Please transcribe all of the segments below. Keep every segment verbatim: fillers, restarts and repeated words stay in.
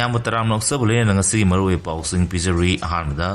ꯌꯥꯝꯕ ꯇꯔꯥꯝꯅ ꯑꯣꯛꯆꯕ ꯂꯣꯏꯅꯅ ꯉꯁꯤꯒꯤ ꯃꯔꯨꯑꯣꯏꯕ ꯄꯥꯎꯁꯤꯡ ꯄꯤꯖꯔꯤ꯫ ꯑꯍꯥꯟꯕꯗ,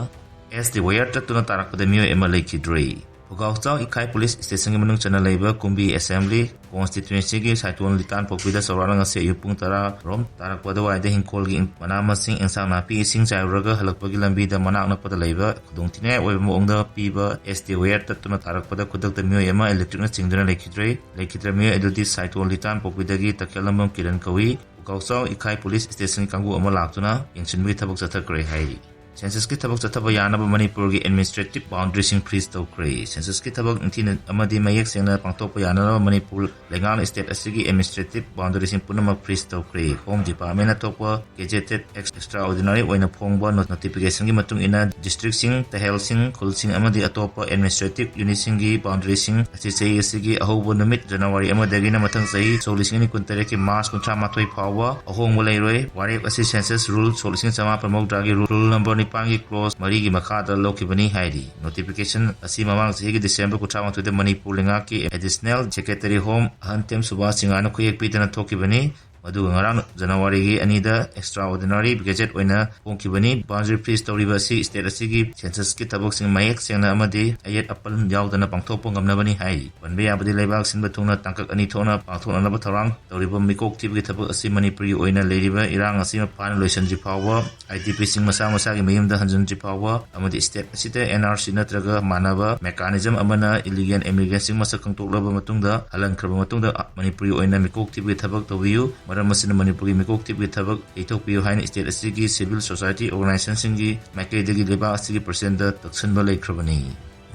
ꯑꯦꯁ ꯇꯤ ꯋꯥꯌꯔ ꯇꯠꯇꯨꯅ ꯇꯥꯔꯛꯄꯗ ꯃꯤꯑꯣꯏ ꯑꯃ ꯂꯩꯈꯤꯗ꯭ꯔꯦ꯫ ꯄꯨꯒꯥꯎꯆꯥꯎ ꯏꯈꯥꯏ ꯄꯨꯂꯤꯁ ꯁ꯭ꯇꯦꯁꯟꯒꯤ ꯃꯅꯨꯡ ꯆꯟꯅ ꯂꯩꯕ ꯀꯨꯝꯕꯤ ꯑꯦꯁꯦꯝꯕ꯭ꯂꯤ ꯀꯣꯟꯁꯇꯤꯇ꯭ꯋꯦꯟꯁꯤꯒꯤ ꯁꯥꯏꯇꯣꯟ ꯂꯤꯇꯥꯟ ꯄꯣꯛꯄꯤꯗ ꯆꯥꯎꯔꯥꯛꯅ ꯉꯁꯤ ꯑꯌꯨꯛ ꯄꯨꯡ ꯇꯔꯥ ꯔꯣꯝ ꯇꯥꯔꯛꯄ ꯑꯗꯨꯋꯥꯏꯗ ꯍꯤꯡꯈꯣꯜꯒꯤ ꯃꯅꯥ ꯃꯁꯤꯡ, ꯏꯟꯁꯥꯡ ꯅꯥꯄꯤ, ꯏꯁꯤꯡ ꯆꯥꯏꯔꯨꯔꯒ ꯍꯜꯂꯛꯄꯒꯤ ꯂꯝꯕꯤꯗ ꯃꯅꯥꯛ ꯅꯛꯄꯗ ꯂꯩꯕ ꯈꯨꯗꯣꯡꯊꯤꯅꯤꯡꯉꯥꯏ ꯑꯣꯏꯕ ꯃꯑꯣꯡꯗ ꯄꯤꯕ ꯑꯦꯁ ꯇꯤ ꯋꯥꯌꯔ ꯇꯠꯇꯨꯅ ꯇꯥꯔꯛꯄꯗ ꯈꯨꯗꯛꯇ ꯃꯤꯑꯣꯏ ꯑꯃ ꯏꯂꯦꯛꯇ꯭ꯔꯤꯛꯅ ꯆꯤꯡꯗꯨꯅ ꯂꯩꯈꯤꯗ꯭ꯔꯦ꯫ ꯂꯩꯈꯤꯗ꯭ꯔꯕ ꯃꯤꯑꯣꯏ ꯑꯗꯨꯗꯤ ꯁꯥꯏꯇꯣꯟ ꯂꯤꯇꯥꯟ ꯄꯣꯛꯄꯤꯗꯒꯤ ꯇꯈꯦꯜꯂꯝꯕꯝ ꯀꯤꯔꯟ ꯀꯧꯏ꯫ ꯄꯨꯒꯥꯎꯆꯥꯎ ꯏꯈꯥꯏ ꯄꯨꯂꯤꯁ ꯁ꯭ꯇꯦꯁꯟꯒꯤ ꯀꯥꯡꯕꯨ ꯑꯃ ꯂꯥꯛꯇꯨꯅ ꯌꯦꯡꯁꯤꯟꯕꯒꯤ ꯊꯕꯛ ꯆꯠꯊꯈ꯭ꯔꯦ ꯍꯥꯏꯔꯤ꯫ ꯁꯦꯟꯁꯁꯀꯤ ꯊꯕꯛ ꯆꯠꯊꯕ ꯌꯥꯅꯕ ꯃꯅꯤꯄꯨꯔꯒꯤ ꯑꯦꯗꯃꯤꯅꯤꯁꯇ꯭ꯔꯦꯇꯤꯚ ꯕꯥꯎꯟꯗꯔꯤꯁꯤꯡ ꯐ꯭ꯔꯤꯖ ꯇꯧꯈ꯭ꯔꯦ꯫ ꯁꯦꯟꯁꯁꯀꯤ ꯊꯕꯛ ꯅꯤꯡꯊꯤꯅ ꯑꯃꯗꯤ ꯃꯌꯦꯛ ꯁꯦꯡꯅ ꯄꯥꯡꯊꯣꯛꯄ ꯌꯥꯅꯅꯕ ꯃꯅꯤꯄꯨꯔ ꯂꯩꯉꯥꯛꯅ ꯁ꯭ꯇꯦꯠ ꯑꯁꯤꯒꯤ ꯑꯦꯗꯃꯤꯅꯤꯁꯇ꯭ꯔꯦꯇꯤꯚ ꯕꯥꯎꯟꯗꯔꯤꯁꯤꯡ ꯄꯨꯝꯅꯃꯛ ꯐ꯭ꯔꯤꯖ ꯇꯧꯈ꯭ꯔꯦ꯫ ꯍꯣꯝ ꯗꯤꯄꯥꯔꯠꯃꯦꯟꯅ ꯊꯣꯛꯄ ꯒꯦꯖꯦꯇꯦꯗ ꯑꯦꯛꯁ-, ꯑꯦꯛꯁꯇ꯭ꯔꯥ ꯑꯣꯔꯗꯤꯅꯔꯤ ꯑꯣꯏꯅ ꯐꯣꯡꯕ ꯅꯣ-, ꯅꯣꯇꯤꯐꯤꯀꯦꯁꯟꯒꯤ ꯃꯇꯨꯡ ꯏꯟꯅ ꯗꯤꯁꯇ꯭ꯔꯤꯛꯁꯤꯡ, ꯇꯍꯦꯜꯁꯤꯡ, ꯈꯨꯜꯁꯤꯡ ꯑꯃꯗꯤ ꯑꯇꯣꯞꯄ ꯑꯦꯗꯃꯤꯅꯤꯁꯇ꯭ꯔꯦꯇꯤꯚ ꯌꯨꯅꯤꯠꯁꯤꯡꯒꯤ ꯕꯥꯎꯟꯗꯔꯤꯁꯤꯡ ꯑꯁꯤ ꯆꯍꯤ ꯑꯁꯤꯒꯤ ꯑꯍꯧꯕ ꯅꯨꯃꯤꯠ ꯖꯅꯋꯥꯔꯤ ꯑꯃꯗꯒꯤꯅ ꯃꯊꯪ ꯆꯍꯤ ꯁꯣꯛ ꯂꯤꯁꯤꯡ ꯑꯅꯤ ꯀꯨꯟꯇꯔꯦꯠꯀꯤ ꯃꯥꯔꯆ ꯀꯨꯟꯊ꯭ꯔꯥ ꯃꯥꯊꯣꯏ ꯐꯥꯎꯕ ꯑꯍꯣꯡꯕ ꯂꯩꯔꯣꯏ꯫ ꯋꯥꯔꯦꯞ ꯑꯁꯤ ꯁꯦꯟꯁꯁ ꯔꯨꯜ ꯁꯣꯛ ꯂꯤꯁꯤꯡ ꯆꯥꯃꯥꯄꯟ ꯃꯧꯗ꯭ꯔꯥꯒꯤ ꯔꯨꯜ ꯅꯝꯕꯔ ꯅꯤꯄꯥꯟꯒꯤ ꯀ꯭ꯂꯣꯖ ꯃꯔꯤꯒꯤ ꯃꯈꯥꯗ ꯂꯧꯈꯤꯕꯅꯤ ꯍꯥꯏꯔꯤ꯫ ꯅꯣꯇꯤꯐꯤꯀꯦꯁꯟ ꯑꯁꯤ ꯃꯃꯥꯡ ꯆꯍꯤꯒꯤ ꯗꯤꯁꯦꯝꯕꯔ ꯀꯨꯟꯊ꯭ꯔꯥ ꯃꯥꯊꯣꯏꯗ ꯃꯅꯤꯄꯨꯔ ꯂꯩꯉꯥꯛꯀꯤ ꯑꯦꯗꯤꯁꯅꯦꯜ ꯁꯦꯀ꯭ꯔꯦꯇꯔꯤ ꯍꯣꯝ ꯑꯍꯟꯇꯦꯝ ꯁꯨꯕꯥꯁ ꯁꯤꯡꯍꯅ ꯈꯨꯌꯦꯛ ꯄꯤꯗꯅ ꯊꯣꯛꯈꯤꯕꯅꯤ꯫ ꯃꯗꯨꯒ ꯉꯔꯥꯡ ꯖꯅꯋꯥꯔꯤꯒꯤ ꯑꯅꯤꯗ ꯑꯦꯛꯁꯇ꯭ꯔꯥ ꯑꯣꯔꯗꯤꯅꯔꯤ ꯒꯦꯖꯦꯠ ꯑꯣꯏꯅ ꯐꯣꯡꯈꯤꯕꯅꯤ꯫ ꯕꯥꯎꯟꯗꯔꯤ ꯐ꯭ꯔꯤꯖ ꯇꯧꯔꯤꯕ ꯑꯁꯤ ꯁ꯭ꯇꯦꯠ ꯑꯁꯤꯒꯤ ꯁꯦꯟꯁꯁꯀꯤ ꯊꯕꯛꯁꯤꯡ ꯃꯌꯦꯛ ꯁꯦꯡꯅ ꯑꯃꯗꯤ ꯑꯌꯦꯠ ꯑꯄꯟ ꯌꯥꯎꯗꯅ ꯄꯥꯡꯊꯣꯛꯄ ꯉꯝꯅꯕꯅꯤ ꯍꯥꯏꯔꯤ꯫ ꯄꯟꯕ ꯌꯥꯕꯗꯤ, ꯂꯩꯕꯥꯛ ꯁꯤꯟꯕ ꯊꯨꯡꯅ ꯇꯥꯡꯀꯛ ꯑꯅꯤ ꯊꯣꯛꯅ ꯄꯥꯡꯊꯣꯛꯅꯅꯕ ꯊꯧꯔꯥꯡ ꯇꯧꯔꯤꯕ ꯃꯤꯀꯣꯛ ꯊꯤꯕꯒꯤ ꯊꯕꯛ ꯑꯁꯤ ꯃꯅꯤꯄꯨꯔꯒꯤ ꯑꯣꯏꯅ ꯂꯩꯔꯤꯕ ꯏꯔꯥꯡ ꯑꯁꯤ ꯃꯄꯥꯟ ꯂꯣꯏꯁꯤꯟꯗ꯭ꯔꯤ ꯐꯥꯎꯕ, ꯑꯥꯏ ꯗꯤ ꯄꯤꯁꯤꯡ ꯃꯁꯥ ꯃꯁꯥꯒꯤ ꯃꯌꯨꯝꯗ ꯍꯟꯖꯤꯟꯗ꯭ꯔꯤ ꯐꯥꯎꯕ ꯑꯃꯗꯤ ꯁ꯭ꯇꯦꯠ ꯑꯁꯤꯗ ꯑꯦꯟ ꯑꯥꯔ ꯁꯤ ꯅꯠꯇ꯭ꯔꯒ ꯃꯥꯟꯅꯕ ꯃꯦꯀꯥꯅꯤꯖꯝ ꯑꯃꯅ ꯏꯂꯤꯒꯦꯜ ꯏꯃꯤꯒ꯭ꯔꯦꯟꯁꯤꯡ ꯃꯁꯛ ꯈꯪꯗꯣꯛꯂꯕ ꯃꯇꯨꯡꯗ ꯍꯜꯍꯟꯈ꯭ꯔꯕ ꯃꯇꯨꯡꯗ ꯃꯅꯤꯄꯨꯔꯒꯤ ꯑꯣꯏꯅ ꯃꯤꯀꯣꯛ ꯊꯤꯕꯒꯤ ꯊꯕꯛ ꯇꯧꯕꯤꯌꯨ꯫ ꯃꯔꯝ ꯑꯁꯤꯅ ꯃꯅꯤꯄꯨꯔꯒꯤ ꯃꯤꯀꯣꯛ ꯊꯤꯕꯒꯤ ꯊꯕꯛ ꯌꯩꯊꯣꯛꯄꯤꯌꯨ ꯍꯥꯏꯅ ꯁ꯭ꯇꯦꯠ ꯑꯁꯤꯒꯤ ꯁꯤꯚꯤꯜ ꯁꯣꯁꯥꯏꯇꯤ ꯑꯣꯔꯒꯅꯥꯏꯖꯦꯁꯟꯁꯤꯡꯒꯤ ꯃꯥꯏꯀꯩꯗꯒꯤ ꯂꯩꯕꯥꯛ ꯑꯁꯤꯒꯤ ꯄ꯭ꯔꯁꯤꯗꯦꯟꯗ ꯇꯛꯁꯟꯕ ꯂꯩꯈ꯭ꯔꯕꯅꯤ꯫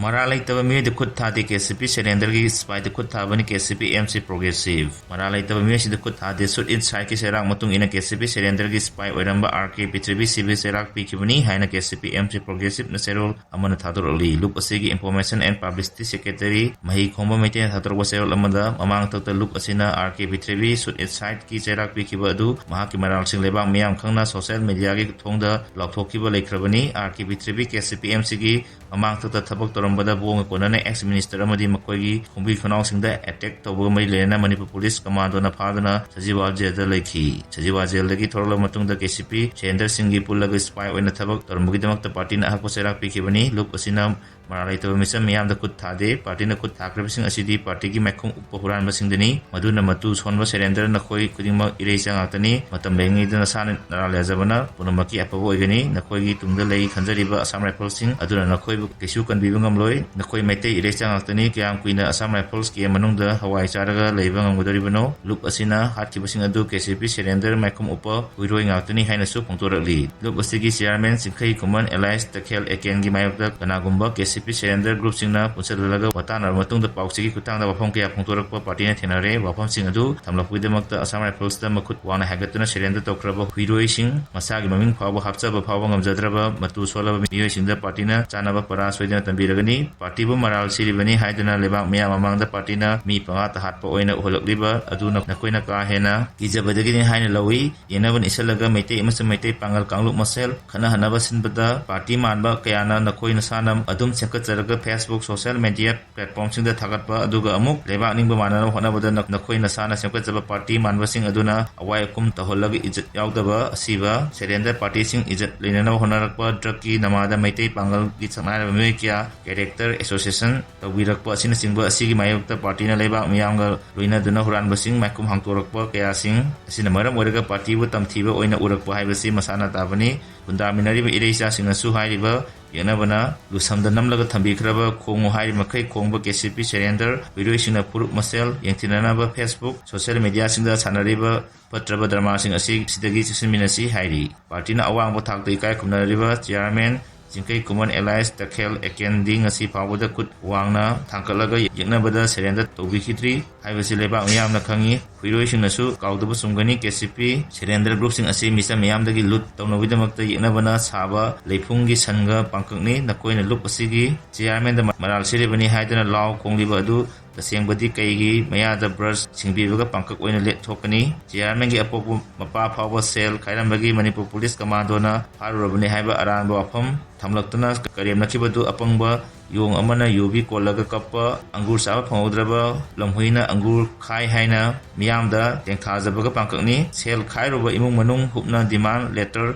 ꯃꯔꯥꯜ ꯂꯩꯇꯕ ꯃꯤꯑꯣꯏꯗ ꯈꯨꯠ ꯊꯥꯗꯦ, ꯀꯦ ꯁꯤ ꯄꯤ ꯁꯦꯂꯦꯟꯗꯔꯒꯤ ꯁꯤꯄꯥꯏꯗ ꯈꯨꯠ ꯊꯥꯕꯅꯤ, K C P M C progressive. ꯃꯔꯥꯜ ꯂꯩꯇꯕ ꯃꯤꯑꯣꯏꯁꯤꯡꯗ ꯈꯨꯠ ꯊꯥꯗꯦ꯫ ꯁꯨꯠ ꯏꯟ ꯁꯥꯏꯠꯀꯤ ꯆꯩꯔꯥꯛ ꯃꯇꯨꯡ ꯏꯟꯅ ꯀꯦ ꯁꯤ ꯄꯤ ꯁꯦꯂꯦꯟꯗꯔꯒꯤ ꯁꯤꯄꯥꯏ ꯑꯣꯏꯔꯝꯕ ꯑꯥꯔ ꯀꯦ ꯄ꯭ꯔꯤꯊꯤꯕꯤ ꯁꯤꯚꯤꯜ ꯆꯩꯔꯥꯛ ꯄꯤꯈꯤꯕꯅꯤ ꯍꯥꯏꯅ K C P M C ꯄ꯭ꯔꯣꯒ꯭ꯔꯦꯁꯤꯚꯅ ꯆꯦꯔꯣꯜ ꯑꯃꯅ ꯊꯥꯗꯣꯔꯛꯂꯤ꯫ ꯂꯨꯞ ꯑꯁꯤꯒꯤ ꯏꯟꯐꯣꯔꯃꯦꯁꯟ ꯑꯦꯟ ꯄꯕ꯭ꯂꯤꯁꯤꯇꯤ ꯁꯦꯀ꯭ꯔꯦꯇꯔꯤ ꯃꯍꯤ ꯈꯣꯡꯕ ꯃꯩꯇꯩꯅ ꯊꯥꯗꯣꯔꯛꯄ ꯆꯦꯔꯣꯜ ꯑꯃꯗ ꯃꯃꯥꯡ ꯊꯛꯇ ꯂꯨꯞ ꯑꯁꯤꯅ ꯑꯥꯔ ꯀꯦ ꯄ꯭ꯔꯤꯊꯤꯕꯤ ꯁꯨꯠ ꯏꯟ ꯁꯥꯏꯠꯀꯤ ꯆꯩꯔꯥꯛ ꯄꯤꯈꯤꯕ ꯑꯗꯨ ꯃꯍꯥꯛꯀꯤ ꯃꯔꯥꯜꯁꯤꯡ ꯂꯩꯕꯥꯛ ꯃꯤꯌꯥꯝ ꯈꯪꯅ ꯁꯣꯁꯤꯌꯦꯜ ꯃꯦꯗꯤꯌꯥꯒꯤ ꯊꯣꯡꯗ ꯂꯥꯎꯊꯣꯛꯈꯤꯕ ꯂꯩꯈ꯭ꯔꯕꯅꯤ꯫ ꯑꯥꯔ ꯀꯦ ꯄ꯭ꯔꯤꯊꯤꯕꯤ ꯀꯦ ꯁꯤ ꯄꯤ ꯑꯦꯝ ꯁꯤꯒꯤ ꯃꯃꯥꯡ ꯊꯛꯇ ꯊꯕꯛ ꯇꯧꯔꯝꯕ ꯇꯝꯕꯗ ꯕꯣꯝꯒ ꯀꯣꯟꯅꯅ ex minister ꯑꯃꯗꯤ ꯃꯈꯣꯏꯒꯤ ꯈꯣꯡꯕꯤ ꯈꯣꯡꯅꯥꯎꯁꯤꯡꯗ attack ꯇꯧꯕꯒ ꯃꯔꯤ ꯂꯩꯅꯅ ꯃꯅꯤꯄꯨꯔ ꯄꯨꯂꯤꯁ ꯀꯃꯥꯟꯗꯣꯅ ꯐꯥꯗꯨꯅ ꯁꯖꯤꯋꯥ ꯖꯦꯜꯗ ꯂꯩꯈꯤ꯫ ꯁꯖꯤꯋꯥ ꯖꯦꯜꯗꯒꯤ ꯊꯣꯔꯛꯂꯕ ꯃꯇꯨꯡꯗ ꯀꯦ ꯁꯤ ꯄꯤ surrender ꯁꯤꯡꯒꯤ ꯄꯨꯜꯂꯒ spy ꯑꯣꯏꯅ ꯊꯕꯛ ꯇꯧꯔꯝꯕꯒꯤꯗꯃꯛꯇ ꯄꯥꯔꯇꯤꯅ ꯑꯍꯛꯄ ꯆꯩꯔꯥꯛ ꯄꯤꯈꯤꯕꯅꯤ꯫ ꯂꯨꯞ ꯑꯁꯤꯅ ꯃꯔꯥꯜ ꯂꯩꯇꯕ ꯃꯤꯆꯝ ꯃꯤꯌꯥꯝꯗ ꯈꯨꯠ ꯊꯥꯗꯦ꯫ ꯄꯥꯔꯇꯤꯅ ꯈꯨꯠ ꯊꯥꯈ꯭ꯔꯕꯁꯤꯡ ꯑꯁꯤꯗꯤ ꯄꯥꯔꯇꯤꯒꯤ ꯃꯥꯏꯈꯨꯝ ꯎꯞꯄ ꯍꯨꯔꯥꯟꯕꯁꯤꯡꯗꯅꯤ꯫ ꯃꯗꯨꯅ ꯃꯇꯨ ꯁꯣꯟꯕ surrender ꯅꯈꯣꯏ ꯈꯨꯗꯤꯡꯃꯛ ꯏꯔꯩꯆꯥ ꯉꯥꯛꯇꯅꯤ꯫ ꯃꯇꯝ ꯂꯩꯔꯤꯉꯩꯗ ꯅꯁꯥꯅ ꯅꯔꯥꯜ ꯌꯥꯖꯕꯅ ꯄꯨꯝꯅꯃꯛꯀꯤ ꯑꯐꯕ ꯑꯣꯏꯒꯅꯤ꯫ ꯅꯈꯣꯏꯒꯤ ꯇꯨꯡꯗ ꯂꯩ ꯈꯟꯖꯔꯤꯕ Assam Rifles ꯁꯤꯡ ꯑꯗꯨꯅ ꯅꯈꯣꯏꯕꯨ ꯀꯩꯁꯨ ꯀꯟꯕꯤꯕ ꯉꯝꯂꯣꯏ꯫ ꯅꯈꯣꯏ ꯃꯩꯇꯩ ꯏꯔꯩꯆꯥ ꯉꯥꯛꯇꯅꯤ꯫ ꯀꯌꯥꯝ ꯀꯨꯏꯅ Assam Rifles camp ꯃꯅꯨꯡꯗ ꯍꯋꯥꯏ ꯆꯥꯔꯒ ꯂꯩꯕ ꯉꯝꯒꯗꯧꯔꯤꯕꯅꯣ? ꯂꯨꯞ ꯑꯁꯤꯅ ꯍꯥꯠꯈꯤꯕꯁꯤꯡ ꯑꯗꯨ ꯀꯦ ꯁꯤ ꯄꯤ surrender ꯃꯥꯏꯈꯨꯝ ꯎꯞꯄ ꯍꯨꯏꯔꯣꯏ ꯉꯥꯛꯇꯅꯤ ꯍꯥꯏꯅꯁꯨ ꯐꯣꯡꯗꯣꯔꯛꯂꯤ꯫ ꯂꯨꯞ ꯑꯁꯤꯒꯤ chairman ꯆꯤꯡꯈꯩ ꯈꯨꯃꯟ alias ꯇꯈꯦꯜ ꯑꯦꯀꯦꯟꯒꯤ ꯃꯥꯌꯣꯛꯇ ꯀꯅꯥꯒꯨꯝꯕ ꯀꯦ ꯁꯤ ꯄꯤ surrender group ꯁꯤꯡꯅ ꯄꯨꯟꯁꯤꯜꯂꯒ ꯋꯥꯇꯥꯟꯅꯔꯕ ꯃꯇꯨꯡꯗ ꯄꯥꯎꯆꯦꯒꯤ ꯈꯨꯠꯊꯥꯡꯗ ꯋꯥꯐꯝ ꯀꯌꯥ ꯐꯣꯡꯗꯣꯔꯛꯄ ꯄꯥꯔꯇꯤꯅ ꯊꯦꯡꯅꯔꯦ꯫ ꯋꯥꯐꯝꯁꯤꯡ ꯑꯗꯨ ꯊꯝꯂꯛꯄꯒꯤꯗꯃꯛꯇ Assam Rifles ꯇ ꯃꯈꯨꯠ ꯋꯥꯡꯅ ꯍꯥꯏꯒꯠꯇꯨꯅ surrender ꯇꯧꯈ꯭ꯔꯕ ꯍꯨꯏꯔꯣꯏꯁꯤꯡ, ꯃꯁꯥꯒꯤ ꯃꯃꯤꯡ ꯐꯥꯎꯕ ꯍꯥꯞꯆꯕ ꯐꯥꯎꯕ ꯉꯝꯖꯗ꯭ꯔꯕ ꯃꯇꯨ ꯁꯣꯜꯂꯕ ꯃꯤꯑꯣꯏꯁꯤꯡꯗ ꯄꯥꯔꯇꯤꯅ ꯆꯥꯅꯕ ꯄꯔꯥ ꯁꯣꯏꯗꯅ ꯇꯝꯕꯤꯔꯒꯅꯤ꯫ ꯄꯥꯔꯇꯤꯕꯨ ꯃꯔꯥꯜ ꯁꯤꯔꯤꯕꯅꯤ ꯍꯥꯏꯗꯨꯅ ꯂꯩꯕꯥꯛ ꯃꯤꯌꯥꯝ ꯃꯃꯥꯡꯗ ꯄꯥꯔꯇꯤꯅ ꯃꯤ ꯄꯪꯍꯥꯠꯇ ꯍꯥꯠꯄ ꯑꯣꯏꯅ ꯎꯍꯜꯂꯛꯂꯤꯕ ꯑꯗꯨ ꯅꯈꯣꯏꯅ ꯀꯥ ꯍꯦꯟꯅ ꯀꯤꯖꯕꯗꯒꯤꯅꯤ ꯍꯥꯏꯅ ꯂꯧꯏ꯫ ꯌꯦꯡꯅꯕꯅ ꯏꯁꯜꯂꯒ ꯃꯩꯇꯩ ꯑꯃꯁꯨꯡ ꯃꯩꯇꯩ ꯄꯥꯉꯜ ꯀꯥꯡꯂꯨꯞ ꯃꯁꯦꯜ ꯈꯠꯅꯍꯟꯅꯕ ꯁꯤꯟꯕꯗ ꯄꯥꯔꯇꯤ ꯃꯥꯟꯕ ꯀꯌꯥꯅ ꯅꯈꯣꯏ ꯅꯁꯥꯅ ꯑꯗꯨꯝ ꯁꯦꯝꯒꯠꯆꯔꯒ Facebook, social media platform ꯁꯤꯡꯗ ꯊꯥꯒꯠꯄ ꯑꯗꯨꯒ ꯑꯃꯨꯛ ꯂꯩꯕꯥꯛ ꯅꯤꯡꯕ ꯃꯥꯟꯅꯅꯕ ꯍꯣꯠꯅꯕꯗ ꯅ-, ꯅꯈꯣꯏ ꯅꯁꯥꯅ ꯁꯦꯝꯒꯠꯆꯕ ꯄꯥꯔꯇꯤ ꯃꯥꯟꯕꯁꯤꯡ ꯑꯗꯨꯅ ꯑꯋꯥꯏ ꯑꯀꯨꯝ ꯇꯧꯍꯜꯂꯒ ꯏꯖꯠ ꯌꯥꯎꯗꯕ ꯑꯁꯤꯕ surrender ꯄꯥꯔꯇꯤꯁꯤꯡ ꯏꯖꯠ ꯂꯩꯅꯅꯕ ꯍꯣꯠꯅꯔꯛꯄ drug ꯀꯤ ꯅꯃꯥꯗ ꯃꯩꯇꯩ ꯄꯥꯡꯒꯜꯒꯤ ꯁꯛꯅꯥꯏꯔꯕ ꯃꯤꯑꯣꯏ ꯀꯌꯥ character association ꯇꯧꯕꯤꯔꯛꯄ ꯑꯁꯤꯅꯆꯤꯡꯕ ꯑꯁꯤꯒꯤ ꯃꯥꯌꯣꯛꯇ ꯄꯥꯔꯇꯤꯅ ꯂꯩꯕꯥꯛ ꯃꯤꯌꯥꯝꯒ ꯂꯣꯏꯅꯗꯨꯅ ꯍꯨꯔꯥꯟꯕꯁꯤꯡ ꯃꯥꯏꯈꯨꯝ ꯍꯥꯡꯗꯣꯔꯛꯄ ꯀꯌꯥꯁꯤꯡ ꯑꯁꯤꯅ ꯃꯔꯝ ꯑꯣꯏꯔꯒ ꯄꯥꯔꯇꯤꯕꯨ ꯇꯝꯊꯤꯕ ꯑꯣꯏꯅ ꯎꯔꯛꯄ ꯍꯥꯏꯕꯁꯤ ꯃꯁꯥꯅ ꯇꯥꯕꯅꯤ꯫ ꯈꯨꯟꯗꯥꯃꯤꯟꯅꯔꯤꯕ ꯏꯔꯩꯆꯥꯁꯤꯡꯅꯁꯨ ꯍꯥꯏꯔꯤꯕ ꯌꯦꯛꯅꯕꯅ ꯂꯨꯁꯝꯗ ꯅꯝꯂꯒ ꯊꯝꯕꯤꯈ꯭ꯔꯕ ꯈꯣꯡꯉꯨ ꯍꯥꯏꯔꯤꯕ ꯃꯈꯩ ꯈꯣꯡꯕ ꯀꯦ ꯁꯤ ꯄꯤ surrender ꯍꯨꯏꯔꯣꯏꯁꯤꯡꯅ ꯐꯨꯔꯨꯞ ꯃꯁꯦꯜ ꯌꯦꯡꯊꯤꯅꯅꯕ Facebook, social media ꯁꯤꯡꯗ ꯁꯥꯟꯅꯔꯤꯕ ꯐꯠꯇ꯭ꯔꯕ drama ꯁꯤꯡ ꯑꯁꯤ ꯁꯤꯗꯒꯤ ꯆꯦꯛꯁꯤꯟꯃꯤꯟꯅꯁꯤ ꯍꯥꯏꯔꯤ꯫ ꯄꯥꯔꯇꯤꯅ ꯑꯋꯥꯡꯕ ꯊꯥꯛꯇ ꯏꯀꯥꯏ ꯈꯨꯝꯅꯔꯤꯕ chairman ꯆꯤꯡꯈꯩ ꯈꯨꯃꯟ alias ꯇꯈꯦꯜ ꯑꯦꯀꯦꯟꯗꯤ ꯉꯁꯤ ꯐꯥꯎꯕꯗ ꯈꯨꯠ ꯋꯥꯡꯅ ꯊꯥꯡꯒꯠꯂꯒ ꯌꯦꯛꯅꯕꯗ surrender ꯇꯧꯕꯤꯈꯤꯗ꯭ꯔꯤ ꯍꯥꯏꯕꯁꯤ ꯂꯩꯕꯥꯛ ꯃꯤꯌꯥꯝꯅ ꯈꯪꯉꯤ꯫ ꯍꯨꯏꯔꯣꯏꯁꯤꯡꯅꯁꯨ ꯀꯥꯎꯗꯕ ꯆꯨꯝꯒꯅꯤ꯫ ꯀꯦ ꯁꯤ ꯄꯤ surrender group ꯁꯤꯡ ꯑꯁꯤ ꯃꯤꯆꯝ ꯃꯤꯌꯥꯝꯗꯒꯤ ꯂꯨꯠ ꯇꯧꯅꯕꯒꯤꯗꯃꯛꯇ ꯌꯦꯛꯅꯕꯅ ꯁꯥꯕ ꯂꯩꯐꯨꯡꯒꯤ ꯁꯟꯒ ꯄꯥꯡꯀꯛꯅꯤ꯫ ꯅꯈꯣꯏꯅ ꯂꯨꯞ ꯑꯁꯤꯒꯤ chairman ꯗ ꯃꯔꯥꯜ ꯁꯤꯔꯤꯕꯅꯤ ꯍꯥꯏꯗꯨꯅ ꯂꯥꯎ ꯈꯣꯡꯂꯤꯕ ꯑꯗꯨ ꯇꯁꯦꯡꯕꯗꯤ ꯀꯩꯒꯤ ꯃꯌꯥꯗ brush ꯁꯤꯡꯕꯤꯕꯒ ꯄꯥꯡꯀꯛ ꯑꯣꯏꯅ ꯂꯦꯞꯊꯣꯛꯀꯅꯤ? Chairman ꯒꯤ ꯑꯄꯣꯛꯄ ꯃꯄꯥ ꯐꯥꯎꯕ ꯁꯦꯜ ꯈꯥꯏꯔꯝꯕꯒꯤ ꯃꯅꯤꯄꯨꯔ ꯄꯨꯂꯤꯁ ꯀꯃꯥꯟꯗꯣꯅ ꯐꯥꯔꯨꯔꯕꯅꯤ ꯍꯥꯏꯕ ꯑꯔꯥꯟꯕ ꯋꯥꯐꯝ ꯊꯝꯂꯛꯇꯨꯅ ꯀꯔꯦꯝꯅꯈꯤꯕꯗꯨ ꯑꯄꯪꯕ ꯌꯣꯡ ꯑꯃꯅ ꯌꯨꯕꯤ ꯀꯣꯜꯂꯒ ꯀꯞꯄ, ꯑꯪꯒꯨꯔ ꯆꯥꯕ ꯐꯪꯍꯧꯗ꯭ꯔꯕ ꯂꯝꯍꯨꯏꯅ ꯑꯪꯒꯨꯔ ꯈꯥꯏ ꯍꯥꯏꯅ ꯃꯤꯌꯥꯝꯗ ꯇꯦꯡꯊꯥꯖꯕꯒ ꯄꯥꯡꯀꯛꯅꯤ꯫ ꯁꯦꯜ ꯈꯥꯏꯔꯨꯕ ꯏꯃꯨꯡ ꯃꯅꯨꯡ ꯍꯨꯞꯅ demand letter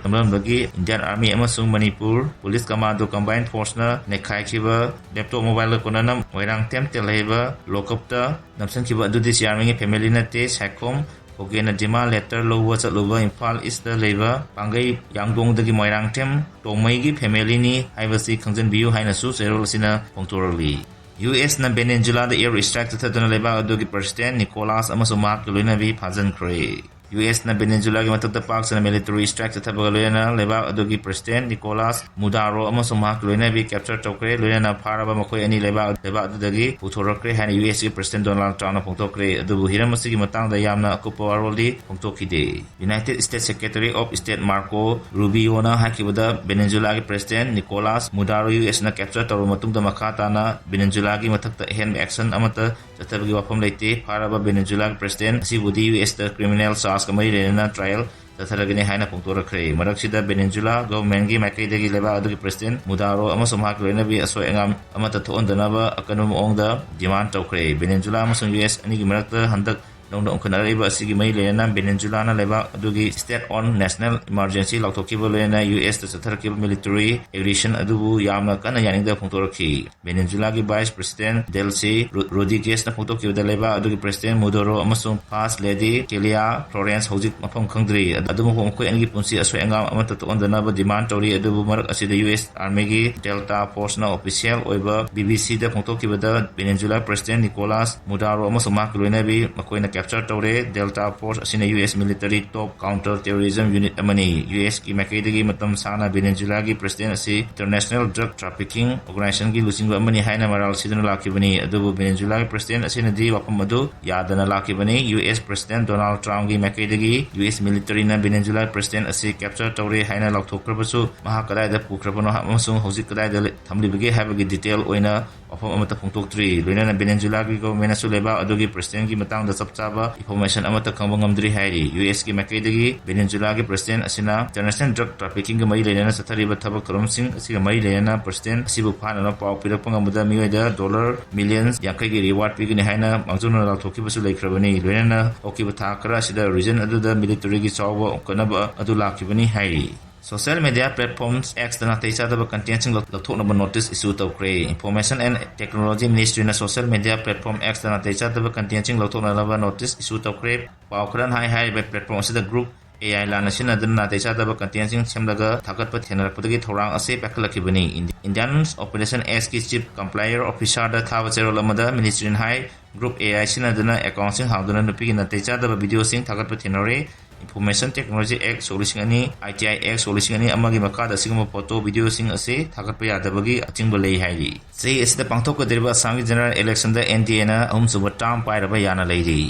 ꯊꯝꯂꯝꯕꯒꯤ Indian Army ꯑꯃꯁꯨꯡ Manipur Police Commando Combined Forceꯅ ꯅꯩꯈꯥꯏꯈꯤꯕ laptop mobileꯒ ꯀꯣꯟꯅꯅ ꯃꯣꯏꯔꯥꯡꯊꯦꯝ ꯇꯦꯜꯍꯩꯕ ꯂꯣꯀꯞꯇ ꯅꯝꯁꯤꯟꯈꯤꯕ ꯑꯗꯨꯗꯤ ꯆꯤꯌꯥꯔꯃꯦꯟꯒꯤ family ꯅꯠꯇꯦ꯫ ꯁꯥꯏꯈꯣꯝ ꯈꯣꯒꯦꯅ demand letter ꯂꯧꯕ ꯆꯠꯂꯨꯕ ꯏꯝꯐꯥꯜ Eastꯇ ꯂꯩꯕ ꯄꯥꯡꯒꯩ ꯌꯥꯡꯗꯣꯡꯗꯒꯤ ꯃꯣꯏꯔꯥꯡꯊꯦꯝ ꯇꯣꯡꯃꯩꯒꯤ familyꯅꯤ ꯍꯥꯏꯕꯁꯤ ꯈꯪꯖꯤꯟꯕꯤꯌꯨ ꯍꯥꯏꯅꯁꯨ ꯆꯦꯔꯣꯜ ꯑꯁꯤꯅ ꯐꯣꯡꯗꯣꯔꯛꯂꯤ꯫ USꯅ Venezuelaꯗ air strike ꯆꯠꯊꯗꯨꯅ ꯂꯩꯕꯥꯛ ꯑꯗꯨꯒꯤ President Nicolas ꯑꯃꯁꯨꯡ ꯃꯍꯥꯛꯀꯤ ꯂꯣꯏꯅꯕꯤ ꯐꯥꯖꯤꯟꯈ꯭ꯔꯦ꯫ USꯅ Venezuelaꯒꯤ ꯃꯊꯛꯇ ꯄꯥꯛ ꯁꯟꯅ military strike ꯆꯠꯊꯕꯒ ꯂꯣꯏꯅꯅ ꯂꯩꯕꯥꯛ ꯑꯗꯨꯒꯤ President Nicolas Maduro ꯑꯃꯁꯨꯡ ꯃꯍꯥꯛꯀꯤ ꯂꯣꯏꯅꯕꯤ capture ꯇꯧꯈ꯭ꯔꯦ꯫ ꯂꯣꯏꯅꯅ ꯐꯥꯔꯕ ꯃꯈꯣꯏ ꯑꯅꯤ ꯂꯩꯕꯥꯛ, ꯂꯩꯕꯥꯛ ꯑꯗꯨꯗꯒꯤ ꯄꯨꯊꯣꯔꯛꯈ꯭ꯔꯦ ꯍꯥꯏꯅ USꯀꯤ President Donald Trumpꯅ ꯐꯣꯡꯗꯣꯛꯈ꯭ꯔꯦ꯫ ꯑꯗꯨꯕꯨ ꯍꯤꯔꯝ ꯑꯁꯤꯒꯤ ꯃꯇꯥꯡꯗ ꯌꯥꯝꯅ ꯑꯀꯨꯞꯄ ꯋꯥꯔꯣꯜꯗꯤ ꯐꯣꯡꯗꯣꯛꯈꯤꯗꯦ꯫ United States Secretary of State Marco Rubioꯅ ꯍꯥꯏꯈꯤꯕꯗ, Venezuelaꯒꯤ President Nicolas Maduro USꯅ capture ꯇꯧꯔꯕ ꯃꯇꯨꯡꯗ ꯃꯈꯥ ꯇꯥꯅ Venezuelaꯒꯤ ꯃꯊꯛꯇ ꯑꯍꯦꯟꯕ action ꯑꯃꯠꯇ ꯆꯠꯊꯕꯒꯤ ꯋꯥꯐꯝ ꯂꯩꯇꯦ꯫ ꯐꯥꯔꯕ Venezuelaꯒꯤ President ꯑꯁꯤꯕꯨꯗꯤ USꯇ criminal chargeꯀ ꯃꯔꯤ ꯂꯩꯅꯅ trial ꯆꯠꯊꯔꯒꯅꯤ ꯍꯥꯏꯅ ꯐꯣꯡꯗꯣꯔꯛꯈ꯭ꯔꯦ꯫ ꯃꯔꯛꯁꯤꯗ Venezuela governmentꯀꯤ ꯃꯥꯏꯀꯩꯗꯒꯤ ꯂꯩꯕꯥꯛ ꯑꯗꯨꯒꯤ President Maduro ꯑꯃꯁꯨꯡ ꯃꯍꯥꯛꯀꯤ ꯂꯣꯏꯅꯕꯤ ꯑꯁꯣꯏ ꯑꯉꯥꯝ ꯑꯃꯠꯇ ꯊꯣꯛꯍꯟꯗꯅꯕ ꯑꯀꯟꯕ ꯃꯑꯣꯡꯗ demand ꯇꯧꯈ꯭ꯔꯦ꯫ Venezuela ꯑꯃꯁꯨꯡ US ꯑꯅꯤꯒꯤ ꯃꯔꯛꯇ ꯍꯟꯗꯛ ꯅꯧꯅ ꯎꯪꯈꯠꯅꯔꯛꯂꯤꯕ ꯑꯁꯤꯒꯤ ꯃꯔꯤ ꯂꯩꯅꯅ Venezuelaꯅ ꯂꯩꯕꯥꯛ ꯑꯗꯨꯒꯤ state of national emergency ꯂꯥꯎꯊꯣꯛꯈꯤꯕ ꯂꯣꯏꯅꯅ USꯇ ꯆꯠꯊꯔꯛꯈꯤꯕ military aggression ꯑꯗꯨꯕꯨ ꯌꯥꯝꯅ ꯀꯟꯅ ꯌꯥꯅꯤꯡꯗꯕ ꯐꯣꯡꯗꯣꯔꯛꯈꯤ꯫ Venezuelaꯒꯤ Vice President Delcy Ro-, Rodriguezꯅ ꯐꯣꯡꯗꯣꯛꯈꯤꯕꯗ, ꯂꯩꯕꯥꯛ ꯑꯗꯨꯒꯤ President Maduro ꯑꯃꯁꯨꯡ First Lady Celia Flores ꯍꯧꯖꯤꯛ ꯃꯐꯝ ꯈꯪꯗ꯭ꯔꯤ꯫ ꯑꯗꯨꯕꯨ ꯃꯈꯣꯏ ꯑꯅꯤꯒꯤ ꯄꯨꯟꯁꯤ ꯑꯁꯣꯏ ꯑꯉꯥꯝ ꯑꯃꯠꯇ ꯊꯣꯛꯍꯟꯗꯅꯕ demand ꯇꯧꯔꯤ꯫ ꯑꯗꯨꯕꯨ ꯃꯔꯛ ꯑꯁꯤꯗ US Armyꯒꯤ Delta Forceꯅ official ꯑꯣꯏꯕ BBCꯗ ꯐꯣꯡꯗꯣꯛꯈꯤꯕꯗ, Venezuela President Nicolas Maduro ꯑꯃꯁꯨꯡ ꯃꯍꯥꯛꯀꯤ ꯂꯣꯏꯅꯕꯤ ꯃꯈꯣꯏꯅ capture ꯇꯧꯔꯦ꯫ Delta Force ꯑꯁꯤꯅ US military top counter terrorism unit ꯑꯃꯅꯤ꯫ USꯀꯤ ꯃꯥꯏꯀꯩꯗꯒꯤ ꯃꯇꯝ ꯁꯥꯡꯅ Venezuelaꯒꯤ President ꯑꯁꯤ International Drug Trafficking Organizationꯒꯤ ꯂꯨꯆꯤꯡꯕ ꯑꯃꯅꯤ ꯍꯥꯏꯅ ꯃꯔꯥꯜ ꯁꯤꯗꯨꯅ ꯂꯥꯛꯈꯤꯕꯅꯤ꯫ ꯑꯗꯨꯕꯨ Venezuelaꯒꯤ President ꯑꯁꯤꯅꯗꯤ ꯋꯥꯐꯝ ꯑꯗꯨ ꯌꯥꯗꯅ ꯂꯥꯛꯈꯤꯕꯅꯤ꯫ US President Donald Trumpꯀꯤ ꯃꯥꯏꯀꯩꯗꯒꯤ US militaryꯅ Venezuela President ꯑꯁꯤ capture ꯇꯧꯔꯦ ꯍꯥꯏꯅ ꯂꯥꯎꯊꯣꯛꯈ꯭ꯔꯕꯁꯨ, ꯃꯍꯥꯛ ꯀꯗꯥꯏꯗ ꯄꯨꯈ꯭ꯔꯕꯅꯣ ꯑꯃꯁꯨꯡ ꯍꯧꯖꯤꯛ ꯀꯗꯥꯏꯗ ꯂꯩ-, ꯊꯝꯂꯤꯕꯒꯦ ꯍꯥꯏꯕꯒꯤ detail ꯑꯣꯏꯅ ꯋꯥꯐꯝ ꯑꯃꯠꯇ ꯐꯣꯡꯗꯣꯛꯇ꯭ꯔꯤ꯫ ꯂꯣꯏꯅꯅ Venezuelaꯒꯤ governmentꯅꯁꯨ ꯂꯩꯕꯥꯛ ꯑꯗꯨꯒꯤ Presidentꯀꯤ ꯃꯇꯥꯡꯗ ꯆꯞ ꯆꯥꯕ ꯆꯥꯕ information ꯑꯃꯠꯇ ꯈꯪꯕ ꯉꯝꯗ꯭ꯔꯤ ꯍꯥꯏꯔꯤ꯫ ꯌꯨ ꯑꯦꯁꯀꯤ ꯃꯥꯏꯀꯩꯗꯒꯤ ꯚꯦꯅꯦꯖꯨꯂꯥꯒꯤ president ꯑꯁꯤꯅ international drug traffickingꯒ ꯃꯔꯤ ꯂꯩꯅꯅ ꯆꯠꯊꯔꯤꯕ ꯊꯕꯛ ꯊꯧꯔꯝꯁꯤꯡ ꯑꯁꯤꯒ ꯃꯔꯤ ꯂꯩꯅꯅ president ꯑꯁꯤꯕꯨ ꯐꯥꯅꯅꯕ ꯄꯥꯎ ꯄꯤꯔꯛꯄ ꯉꯝꯕꯗ ꯃꯤꯑꯣꯏꯗ dollar million ꯌꯥꯡꯈꯩꯒꯤ reward ꯄꯤꯒꯅꯤ ꯍꯥꯏꯅ ꯃꯥꯡꯖꯧꯅꯅ ꯂꯥꯎꯊꯣꯛꯈꯤꯕꯁꯨ ꯂꯩꯈ꯭ꯔꯕꯅꯤ꯫ ꯂꯣꯏꯅꯅ ꯍꯧꯈꯤꯕ ꯊꯥ ꯈꯔ ꯑꯁꯤꯗ region ꯑꯗꯨꯗ militaryꯒꯤ ꯆꯥꯎꯕ ꯑꯣꯛꯅꯕ ꯑꯗꯨ ꯂꯥꯛꯈꯤꯕꯅꯤ ꯍꯥꯏꯔꯤ꯫ Social media platforms Xꯇ ꯅꯥꯇꯩ ꯆꯥꯗꯕ contentꯁꯤꯡ ꯂꯧ-, ꯂꯧꯊꯣꯛꯅꯕ notice issue ꯇꯧꯈ꯭ꯔꯦ꯫ Information and Technology Ministryꯅ social media platform Xꯇ ꯅꯥꯇꯩ ꯆꯥꯗꯕ contentꯁꯤꯡ ꯂꯧꯊꯣꯛꯅꯅꯕ notice issue ꯇꯧꯈ꯭ꯔꯦ꯫ ꯄꯥꯎ ꯈꯔꯅ ꯍꯥꯏ, ꯍꯥꯏꯔꯤꯕ platform ꯑꯁꯤꯗ group A I ꯂꯥꯟꯅ ꯁꯤꯖꯤꯟꯅꯗꯨꯅ ꯅꯥꯇꯩ ꯆꯥꯗꯕ contentꯁꯤꯡ ꯁꯦꯝꯂꯒ ꯊꯥꯒꯠꯄ ꯊꯦꯡꯅꯔꯛꯄꯗꯒꯤ ꯊꯧꯔꯥꯡ ꯑꯁꯤ ꯄꯥꯏꯈꯠꯂꯛꯈꯤꯕꯅꯤ꯫ Indi-, Indian Operation Xꯀꯤ Chief Compliance Officerꯗ ꯊꯥꯕ ꯆꯦꯔꯣꯜ ꯑꯃꯗ ministryꯅ ꯍꯥꯏ, group A I ꯁꯤꯖꯤꯟꯅꯗꯨꯅ accountꯁꯤꯡ ꯍꯥꯡꯗꯨꯅ ꯅꯨꯄꯤꯒꯤ ꯅꯥꯇꯩ ꯆꯥꯗꯕ videoꯁꯤꯡ ꯊꯥꯒꯠꯄ ꯊꯦꯡꯅꯔꯦ꯫ Information Technology Act ꯁꯣꯛ ꯂꯤꯁꯤꯡ ꯑꯅꯤ, I T I Act ꯁꯣꯛ ꯂꯤꯁꯤꯡ ꯑꯅꯤ ꯑꯃꯒꯤ ꯃꯈꯥꯗ ꯑꯁꯤꯒꯨꯝꯕ photo videoꯁꯤꯡ ꯑꯁꯤ ꯊꯥꯒꯠꯄ ꯌꯥꯗꯕꯒꯤ ꯑꯊꯤꯡꯕ ꯂꯩ ꯍꯥꯏꯔꯤ꯫ ꯆꯍꯤ ꯑꯁꯤꯗ ꯄꯥꯡꯊꯣꯛꯀꯗꯧꯔꯤꯕ ꯑꯁꯥꯝꯒꯤ general electionꯗ N D Aꯅ ꯑꯍꯨꯝꯁꯨꯕ term ꯄꯥꯏꯔꯕ ꯌꯥꯅ ꯂꯩꯔꯤ꯫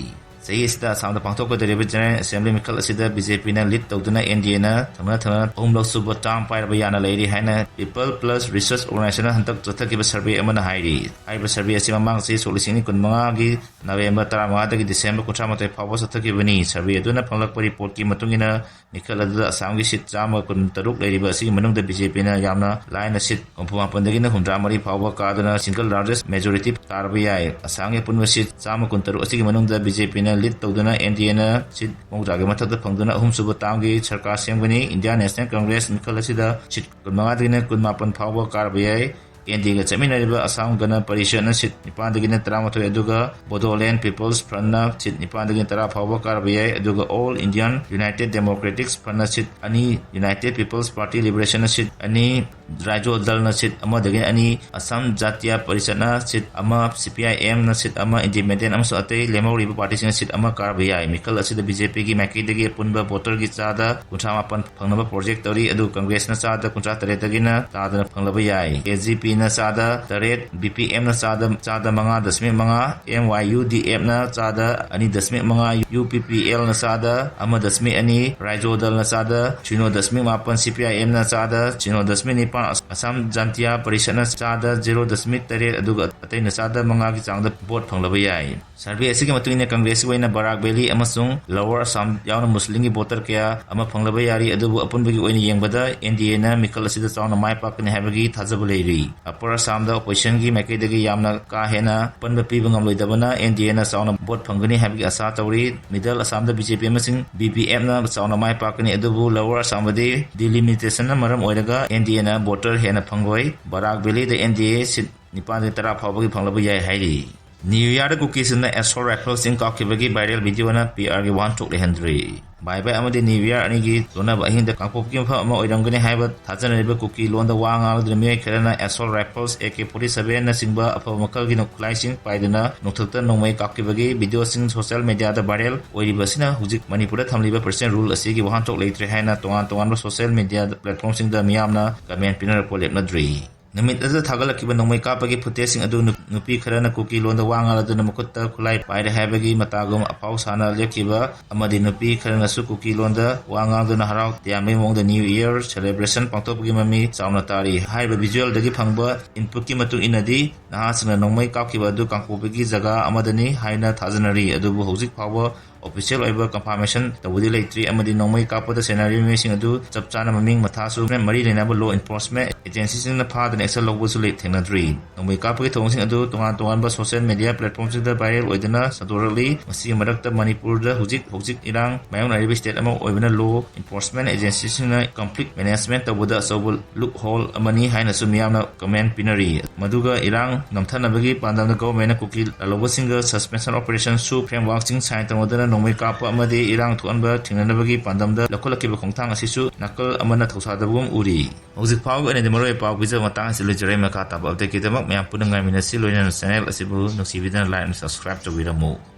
ꯆꯍꯤ ꯑꯁꯤꯗ ꯑꯁꯥꯝꯗ ꯄꯥꯡꯊꯣꯛꯀꯗꯧꯔꯤꯕ General Assembly ꯃꯤꯈꯜ ꯑꯁꯤꯗ B J Pꯅ lead ꯇꯧꯗꯨꯅ N D Aꯅ ꯊꯪꯅ ꯊꯪꯅ ꯑꯍꯨꯝꯂꯛ ꯁꯨꯕ term ꯄꯥꯏꯔꯕ ꯌꯥꯅ ꯂꯩꯔꯤ ꯍꯥꯏꯅ People Plus Research Organizationꯅ ꯍꯟꯗꯛ ꯆꯠꯊꯈꯤꯕ survey ꯑꯃꯅ ꯍꯥꯏꯔꯤ꯫ ꯍꯥꯏꯔꯤꯕ survey ꯑꯁꯤ ꯃꯃꯥꯡ ꯆꯍꯤ ꯁꯣꯛ ꯂꯤꯁꯤꯡ ꯑꯅꯤ ꯀꯨꯟꯃꯉꯥꯒꯤ November ꯇꯔꯥꯃꯉꯥꯗꯒꯤ December ꯀꯨꯟꯊ꯭ꯔꯥ ꯃꯥꯊꯣꯏ ꯐꯥꯎꯕ ꯆꯠꯊꯈꯤꯕꯅꯤ꯫ Survey ꯑꯗꯨꯅ ꯐꯪꯂꯛꯄ reportꯀꯤ ꯃꯇꯨꯡ ꯏꯟꯅ ꯃꯤꯈꯜ ꯑꯗꯨꯗ ꯑꯁꯥꯝꯒꯤ seat ꯆꯥꯝꯃ ꯀꯨꯟꯇꯔꯨꯛ ꯂꯩꯔꯤꯕ ꯑꯁꯤꯒꯤ ꯃꯅꯨꯡꯗ B J Pꯅ ꯌꯥꯝꯅ ꯂꯥꯏꯅ seat ꯍꯨꯝꯐꯨ ꯃꯥꯄꯟꯗꯒꯤꯅ ꯍꯨꯝꯗ꯭ꯔꯥ ꯃꯔꯤ ꯐꯥꯎꯕ ꯀꯥꯗꯨꯅ single largest majority ꯇꯥꯔꯕ ꯌꯥꯏ꯫ ꯑꯁꯥꯝꯒꯤ ꯑꯄꯨꯟꯕ seat ꯆꯥꯝꯃ ꯀꯨꯟꯇꯔꯨꯛ ꯑꯁꯤꯒꯤ ꯃꯅꯨꯡꯗ B J Pꯅ lead ꯇꯧꯗꯨꯅ N D Aꯅ seat ꯃꯧꯗ꯭ꯔꯥꯒꯤ ꯃꯊꯛꯇ ꯐꯪꯗꯨꯅ ꯑꯍꯨꯝꯁꯨꯕ termꯒꯤ ꯁꯔꯀꯥꯔ ꯁꯦꯝꯒꯅꯤ꯫ Indian National Congress ꯃꯤꯈꯜ ꯑꯁꯤꯗ seat ꯀꯨꯟꯃꯉꯥꯗꯒꯤꯅ ꯀꯨꯟꯃꯥꯄꯟ ꯐꯥꯎꯕ ꯀꯥꯔꯕ ꯌꯥꯏ꯫ N D Aꯒ ꯆꯠꯃꯤꯟꯅꯔꯤꯕ Assam Gana Parishadꯅ seat ꯅꯤꯄꯥꯟꯗꯒꯤꯅ ꯇꯔꯥꯃꯥꯊꯣꯏ, ꯑꯗꯨꯒ Bodoland People's Frontꯅ seat ꯅꯤꯄꯥꯟꯗꯒꯤꯅ ꯇꯔꯥ ꯐꯥꯎꯕ ꯀꯥꯔꯕ ꯌꯥꯏ, ꯑꯗꯨꯒ All Indian United Democratic Frontꯅ seat ꯑꯅꯤ, United People's Party Liberationna seat ꯑꯅꯤ, Raijo Dalꯅ seat ꯑꯃꯗꯒꯤ ꯑꯅꯤ, Assam Jatiya Parishadꯅ seat ꯑꯃ, C P I Mꯅ seat ꯑꯃ, Independent ꯑꯃꯁꯨꯡ ꯑꯇꯩ ꯂꯦꯝꯍꯧꯔꯤꯕ partyꯁꯤꯡꯅ seat ꯑꯃ ꯀꯥꯔꯕ ꯌꯥꯏ꯫ ꯃꯤꯈꯜ ꯑꯁꯤꯗ B J Pꯒꯤ ꯃꯥꯏꯀꯩꯗꯒꯤ ꯑꯄꯨꯟꯕ voterꯒꯤ ꯆꯥꯗ ꯀꯨꯟꯊ꯭ꯔꯥ ꯃꯥꯄꯟ ꯐꯪꯅꯕ project ꯇꯧꯔꯤ, ꯑꯗꯨ Congressꯅ ꯆꯥꯗ ꯀꯨꯟꯊ꯭ꯔꯥ ꯇꯔꯦꯠꯇꯒꯤꯅ ꯇꯥꯗꯅ ꯐꯪꯂꯕ ꯌꯥꯏ꯫ K J Pꯅ ꯆꯥꯗ ꯇꯔꯦꯠ, B P Mꯅ ꯆꯥꯗ, ꯆꯥꯗ ꯃꯉꯥ ꯗꯁꯃꯤꯛ ꯃꯉꯥ, M Y U D Fꯅ ꯆꯥꯗ ꯑꯅꯤ ꯗꯁꯃꯤꯛ ꯃꯉꯥ, U P P Lꯅ ꯆꯥꯗ ꯑꯃ ꯗꯁꯃꯤꯛ ꯑꯅꯤ, Raijo Dalꯅ ꯆꯥꯗ ꯁꯤꯅꯣ ꯗꯁꯃꯤꯛ ꯃꯥꯄꯟ, C P I Mꯅ ꯆꯥꯗ ꯁꯤꯅꯣ ꯗꯁꯃꯤꯛ ꯅꯤꯄꯥꯟ, ꯑꯁꯥꯝ ꯖꯥꯟꯇꯤꯌꯥ ꯄꯔꯤꯁꯠꯅ ꯆꯥꯗ zero ꯗꯁꯃꯤꯛ ꯇꯔꯦꯠ ꯑꯗꯨꯒ ꯑꯇꯩꯅ ꯆꯥꯗ ꯃꯉꯥꯒꯤ ꯆꯥꯡꯗ ꯚꯣꯠ ꯐꯪꯂꯕ ꯌꯥꯏ꯫ ꯁꯔꯚꯦ ꯑꯁꯤꯒꯤ ꯃꯇꯨꯡ ꯏꯟꯅ ꯀꯪꯒ꯭ꯔꯦꯁꯀꯤ ꯑꯣꯏꯅ ꯕꯔꯥꯛ ꯚꯦꯂꯤ ꯑꯃꯁꯨꯡ ꯂꯣꯋꯔ ꯑꯁꯥꯝ ꯌꯥꯎꯅ ꯃꯨꯁꯂꯤꯝꯒꯤ ꯚꯣꯇꯔ ꯀꯌꯥ ꯑꯃ ꯐꯪꯂꯕ ꯌꯥꯔꯤ, ꯑꯗꯨꯕꯨ ꯑꯄꯨꯟꯕꯒꯤ ꯑꯣꯏꯅ ꯌꯦꯡꯕꯗ ꯑꯦꯟ ꯗꯤ ꯑꯦꯅ ꯃꯤꯈꯜ ꯑꯁꯤꯗ ꯆꯥꯎꯅ ꯃꯥꯏ ꯄꯥꯛꯀꯅꯤ ꯍꯥꯏꯕꯒꯤ ꯊꯥꯖꯕ ꯂꯩꯔꯤ꯫ ꯑꯄꯔ ꯑꯁꯥꯝꯗ ꯑꯣꯄꯣꯖꯤꯁꯟꯒꯤ ꯃꯥꯏꯀꯩꯗꯒꯤ ꯌꯥꯝꯅ ꯀꯥ ꯍꯦꯟꯅ ꯑꯄꯟꯕ ꯄꯤꯕ ꯉꯝꯂꯣꯏꯗꯕꯅ ꯑꯦꯟ ꯗꯤ ꯑꯦꯅ ꯆꯥꯎꯅ ꯚꯣꯠ ꯐꯪꯒꯅꯤ ꯍꯥꯏꯕꯒꯤ ꯑꯥꯁꯥ ꯇꯧꯔꯤ꯫ ꯃꯤꯗꯜ ꯑꯁꯥꯝꯗ ꯕꯤ ꯖꯦ ꯄꯤ ꯑꯃꯁꯨꯡ ꯕꯤ ꯄꯤ ꯑꯦꯐꯅ ꯆꯥꯎꯅ ꯃꯥꯏ ꯄꯥꯛꯀꯅꯤ, ꯑꯗꯨꯕꯨ ꯂꯣꯋꯔ ꯑꯁꯥꯝꯗꯗꯤ ꯗꯤꯂꯤꯃꯤꯇꯦꯁꯟꯅ ꯃꯔꯝ ꯑꯣꯏꯔꯒ ꯑꯦꯟ ꯗꯤ ꯑꯦꯅ ꯚꯣꯇꯔ ꯍꯦꯟꯅ ꯐꯪꯂꯣꯏ꯫ ꯕꯔꯥꯛ ꯚꯦꯂꯤꯗ ꯑꯦꯟ ꯗꯤ ꯑꯦ ꯁꯤꯠ ꯅꯤꯄꯥꯟꯗꯒꯤ ꯇꯔꯥ ꯐꯥꯎꯕꯒꯤ ꯐꯪꯂꯕ ꯌꯥꯏ ꯍꯥꯏꯔꯤ꯫ ꯅ꯭ꯌꯨ ꯏꯌꯥꯔꯗ ꯀꯨꯀꯤꯁꯤꯡꯅ ꯑꯦꯁꯣꯜ ꯔꯥꯏꯐꯜꯁꯤꯡ ꯀꯥꯞꯈꯤꯕꯒꯤ ꯚꯥꯏꯔꯦꯜ ꯚꯤꯗꯤꯑꯣꯅ ꯄꯤ ꯑꯥꯔꯒꯤ ꯋꯥꯍꯟꯊꯣꯛ ꯂꯩꯍꯟꯗ꯭ꯔꯤ꯫ ꯕꯥꯏ ꯕꯥꯏ ꯑꯃꯗꯤ ꯅ꯭ꯌꯨ ꯏꯌꯥꯔ ꯑꯅꯤꯒꯤ ꯂꯣꯟꯅꯕ ꯑꯍꯤꯡꯗ ꯀꯥꯡꯄꯣꯛꯄꯤ ꯃꯐꯝ ꯑꯃ ꯑꯣꯏꯔꯝꯒꯅꯤ ꯍꯥꯏꯕ ꯊꯥꯖꯅꯔꯤꯕ ꯀꯨꯀꯤ ꯂꯣꯟꯗ ꯋꯥ ꯉꯥꯡꯂꯗꯨꯅ ꯃꯤꯑꯣꯏ ꯈꯔꯅ ꯑꯦꯁꯣꯜ ꯔꯥꯏꯐꯜꯁ, ꯑꯦ ꯀꯦ ꯐꯣꯔꯇꯤ ꯁꯚꯦꯟꯅꯆꯤꯡꯕ ꯑꯐꯕ ꯃꯈꯜꯒꯤ ꯈꯨꯠꯂꯥꯏꯁꯤꯡ ꯄꯥꯏꯗꯨꯅ ꯅꯣꯡꯊꯛꯇ ꯅꯣꯡꯃꯩ ꯀꯥꯞꯈꯤꯕꯒꯤ ꯚꯤꯗꯤꯑꯣꯁꯤꯡ ꯁꯣꯁꯤꯌꯦꯜ ꯃꯦꯗꯤꯌꯥꯗ ꯚꯥꯏꯔꯦꯜ ꯑꯣꯏꯔꯤꯕ ꯑꯁꯤꯅ ꯍꯧꯖꯤꯛ ꯃꯅꯤꯄꯨꯔꯗ ꯊꯝꯂꯤꯕ ꯄ꯭ꯔꯁꯤꯗꯦꯟ ꯔꯨꯜ ꯑꯁꯤꯒꯤ ꯋꯥꯍꯟꯊꯣꯛ ꯂꯩꯇ꯭ꯔꯦ ꯍꯥꯏꯅ ꯇꯣꯉꯥꯟ ꯇꯣꯉꯥꯟꯕ ꯁꯣꯁꯤꯌꯦꯜ ꯃꯦꯗꯤꯌꯥ ꯄ꯭ꯂꯦꯠꯐꯣꯝꯁꯤꯡꯗ ꯃꯤꯌꯥꯝꯅ ꯀꯃꯦꯟ ꯄꯤꯅꯔꯛꯄ ꯂꯦꯞꯅꯗ꯭ꯔꯤ꯫ ꯅꯨꯃꯤꯠ ꯑꯗꯨꯗ ꯊꯥꯒꯠꯂꯛꯈꯤꯕ ꯅꯣꯡꯃꯩ ꯀꯥꯞꯄꯒꯤ ꯐꯨꯇꯦꯖꯁꯤꯡ ꯑꯗꯨ ꯅꯨ-, ꯅꯨꯄꯤ ꯈꯔꯅ ꯀꯨꯀꯤ ꯂꯣꯟꯗ ꯋꯥ ꯉꯥꯡꯂꯗꯨꯅ ꯃꯈꯨꯠꯇ ꯈꯨꯠꯂꯥꯏ ꯄꯥꯏꯔꯦ ꯍꯥꯏꯕꯒꯤ ꯃꯇꯥꯒꯨꯝ ꯑꯐꯥꯎ ꯁꯥꯅ ꯂꯦꯞꯈꯤꯕ ꯑꯃꯗꯤ ꯅꯨꯄꯤ ꯈꯔꯅꯁꯨ ꯀꯨꯀꯤ ꯂꯣꯟꯗ ꯋꯥ ꯉꯥꯡꯗꯨꯅ ꯍꯔꯥꯎ ꯇꯌꯥꯝꯕꯒꯤ ꯃꯑꯣꯡꯗ ꯅ꯭ꯌꯨ ꯏꯌꯔ ꯁꯦꯂꯦꯕ꯭ꯔꯦꯁꯟ ꯄꯥꯡꯊꯣꯛꯄꯒꯤ ꯃꯃꯤ ꯆꯥꯎꯅ ꯇꯥꯔꯤ꯫ ꯍꯥꯏꯔꯤꯕ ꯚꯤꯖꯨꯑꯦꯜꯗꯒꯤ ꯐꯪꯕ ꯏꯟꯄꯨꯠꯀꯤ ꯃꯇꯨꯡ ꯏꯟꯅꯗꯤ, ꯅꯍꯥꯁꯤꯡꯅ ꯅꯣꯡꯃꯩ ꯀꯥꯞꯈꯤꯕ ꯑꯗꯨ ꯀꯥꯡꯄꯣꯛꯄꯤꯒꯤ ꯖꯒꯥ ꯑꯃꯗꯅꯤ ꯍꯥꯏꯅ ꯊꯥꯖꯅꯔꯤ, ꯑꯗꯨꯕꯨ ꯍꯧꯖꯤꯛ ꯐꯥꯎꯕ ꯑꯣꯐꯤꯁꯤꯌꯦꯜ ꯑꯣꯏꯕ ꯀꯟꯐꯥꯔꯃꯦꯁꯟ ꯇꯧꯕꯗꯤ ꯂꯩꯇ꯭ꯔꯤ ꯑꯃꯗꯤ ꯅꯣꯡꯃꯩ ꯀꯥꯞꯄꯗ ꯁꯦꯟꯅꯔꯤꯕ ꯃꯤꯑꯣꯏꯁꯤꯡ ꯑꯗꯨ ꯆꯞ ꯆꯥꯅ ꯃꯃꯤꯡ ꯃꯊꯥꯁꯨ ꯃꯔꯤ ꯂꯩꯅꯕ ꯂꯣ ꯏꯟꯐꯣꯔꯁꯃꯦꯟ ꯑꯦꯖꯦꯟꯁꯤꯁꯤꯡꯅ ꯐꯥꯗꯨꯅ ꯑꯦꯛꯁꯟ ꯂꯧꯕꯁꯨ ꯂꯩ-, ꯊꯦꯡꯅꯗ꯭ꯔꯤ꯫ ꯅꯣꯡꯃꯩ ꯀꯥꯞꯄꯒꯤ ꯊꯧꯑꯣꯡꯁꯤꯡ ꯑꯗꯨ ꯇꯣꯉꯥꯟ ꯇꯣꯉꯥꯟꯕ ꯁꯣꯁꯤꯌꯦꯜ ꯃꯦꯗꯤꯌꯥ ꯄ꯭ꯂꯦꯠꯐꯣꯝꯁꯤꯡꯗ ꯚꯥꯏꯔꯦꯜ ꯑꯣꯏꯗꯨꯅ ꯁꯟꯗꯣꯔꯛꯂꯤ꯫ ꯃꯁꯤꯒꯤ ꯃꯔꯛꯇ ꯃꯅꯤꯄꯨꯔꯗ ꯍꯧꯖꯤꯛ ꯍꯧꯖꯤꯛ ꯏꯔꯥꯡ ꯃꯥꯌꯣꯛꯅꯔꯤꯕ ꯁ꯭ꯇꯦꯠ ꯑꯃ ꯑꯣꯏꯕꯅ ꯂꯣ ꯏꯟꯐꯣꯔꯁꯃꯦꯟ ꯑꯦꯖꯦꯟꯁꯤꯁꯤꯡꯅ ꯀꯟꯐ꯭ꯂꯤꯛ ꯃꯦꯅꯦꯖꯃꯦꯟ ꯇꯧꯕꯗ ꯑꯆꯧꯕ ꯂꯨꯞ ꯍꯣꯜ ꯑꯃꯅꯤ ꯍꯥꯏꯅꯁꯨ ꯃꯤꯌꯥꯝꯅ ꯀꯃꯦꯟ ꯄꯤꯅꯔꯤ꯫ ꯃꯗꯨꯒ ꯏꯔꯥꯡ ꯅꯝꯊꯅꯕꯒꯤ ꯄꯥꯟꯗꯝꯗ ꯒꯣꯚꯔꯟꯃꯦꯟꯠꯅ ꯀꯨꯀꯤ ꯂꯥꯜꯍꯧꯕꯁꯤꯡꯒ ꯁꯁꯄꯦꯟꯁꯟ ꯑꯣꯄꯔꯦꯁꯟꯁꯨ ꯐ꯭ꯔꯦꯝꯋꯥꯔꯛꯁꯤꯡ ꯁꯥꯏꯟ ꯇꯧꯅꯗꯨꯅ ꯅꯣꯡꯃꯩ ꯀꯥꯞꯄ ꯑꯃꯗꯤ ꯏꯔꯥꯡ ꯊꯣꯛꯍꯟꯕ ꯊꯤꯡꯅꯅꯕꯒꯤ ꯄꯥꯟꯗꯝꯗ ꯂꯧꯈꯠꯂꯛꯈꯤꯕ ꯈꯣꯡꯊꯥꯡ ꯑꯁꯤꯁꯨ ꯅꯥꯀꯜ ꯑꯃꯅ ꯊꯧꯁꯥꯗꯕꯒꯨꯝ ꯎꯔꯤ꯫ ꯍꯧꯖꯤꯛ ꯐꯥꯎꯒꯤ ꯑꯣꯏꯅꯗꯤ ꯃꯔꯨꯑꯣꯏꯕ ꯄꯥꯎ ꯄꯤꯖꯕ ꯃꯇꯥꯡ ꯑꯁꯤ ꯂꯣꯏꯖꯔꯦ꯫ ꯃꯈꯥ ꯇꯥꯕ ꯑꯞꯗꯦꯠꯀꯤꯗꯃꯛ ꯃꯌꯥꯝ ꯄꯨꯟꯅ ꯉꯥꯏꯃꯤꯟꯅꯁꯤ꯫ ꯂꯣꯏꯅꯅ ꯆꯦꯅꯦꯜ ꯑꯁꯤꯕꯨ ꯅꯨꯡꯁꯤꯕꯤꯗꯨꯅ ꯂꯥꯏꯛ ꯑꯃꯁꯨꯡ ꯁꯕꯁꯀ꯭ꯔꯥꯏꯕ ꯇꯧꯕꯤꯔꯝꯃꯨ꯫